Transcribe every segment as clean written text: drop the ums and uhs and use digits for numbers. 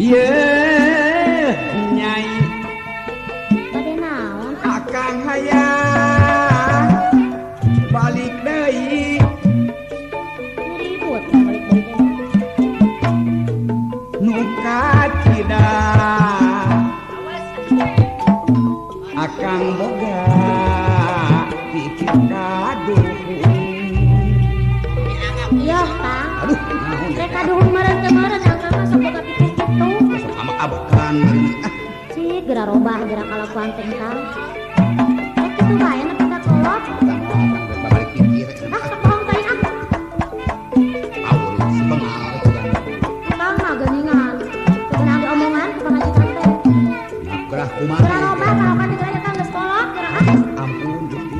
Ye nyai bade naon akang hayang balik deui ribut balik deui nu kacida akang boga pikir kaduhung. Iya Kang. Aduh naon rek kaduhung meureun teu meureun akang mah sok boga pikir kitu. Sok amak-abakan meureun. Cik geura robah geura kalakuan teh Kang. Rek kitu bae nepi ka kolot. Balik pikir. Ah sok bohong teuing ah. Awur si bengal kan. Kang mah geuningan. Teu beunang diomongan ku pamajikan teh. Nah gerah kumaha. Geura robah kalakuan teh geura Kang geus kolot geura ah. Ampun Gusti.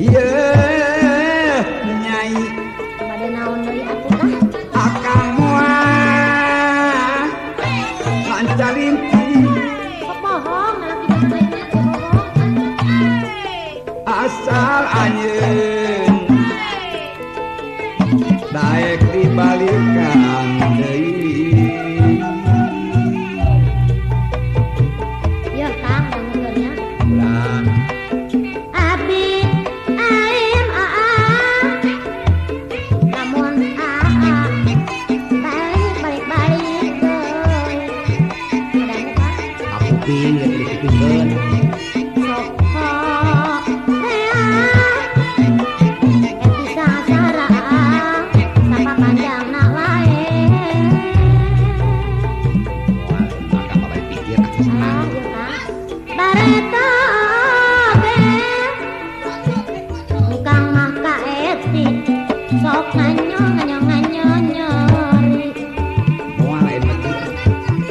Ye nyai bade naon deui atuh tah akang moal mancalinti sok bohong lalaki teh bohong asal anjeun daek dibalikan deui. Yo Kang dangukeun nya. Ulah Abi alim aa lamun aa balik balik balik deui. Kadangu Kang kapuping ya dipupingkeun. Sok horea eti sasara sapapanjangna wae. Moal akang balik pikir atuh Ah senang. ieu Kang bareto oge Kang mah kaeti sok nganyo nganyo nganyo nyori. Moal lain mah teu.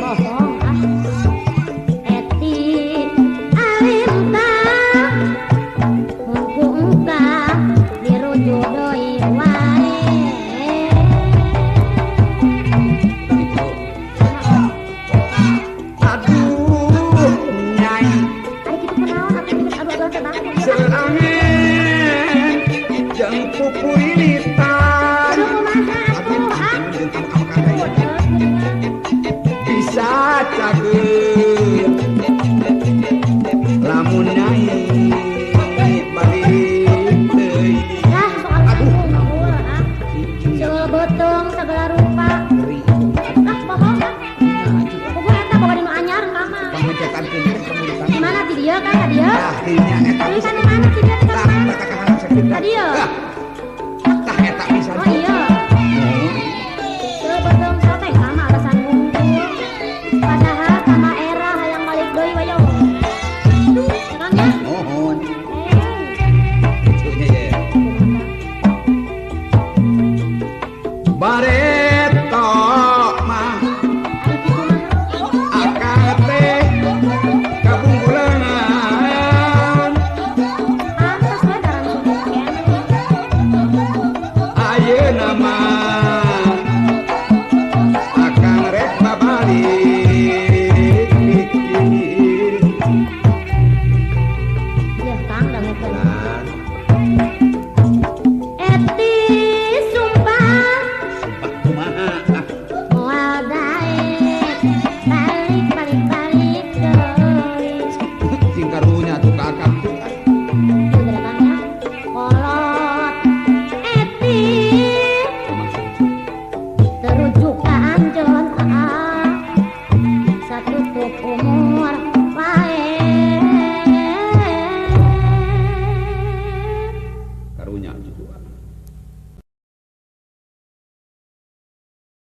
Bohong ah eti alim tah mun ku engkang dirujuk deui wae. Gitu. Aduh nyai Ari kitu kunaon atuh geus adu-aduan teh bangku ieu ah. serangen jeung pupurilitan. Aduh kumaha Aduh atuh ah. jeung amak-amakan teh. Bodas geuningan. Bisa cageut lamun nyai balik deui. Lah soal Aduh kampung naon ah. cing Seul beuteung sagala rupa. ngeri. Ah bohong ah. Nah atuh Puguh eta boga dinu anyar engkang mah. pangmencetankeun ka mulut. Di mana ti dieu Kang ka dieu? Tah dinya eta Deui pisan. ka nu mana ti dieu ka Tah mana? eta ka hareup sakitu. Ka dieu. Tah eta pisan. Oh iya. Nuhun. Seul beuteung sote sama alasan hungkul. Padahal sama era hayang balik deui wayo. Ya Kang ya? Nuhun.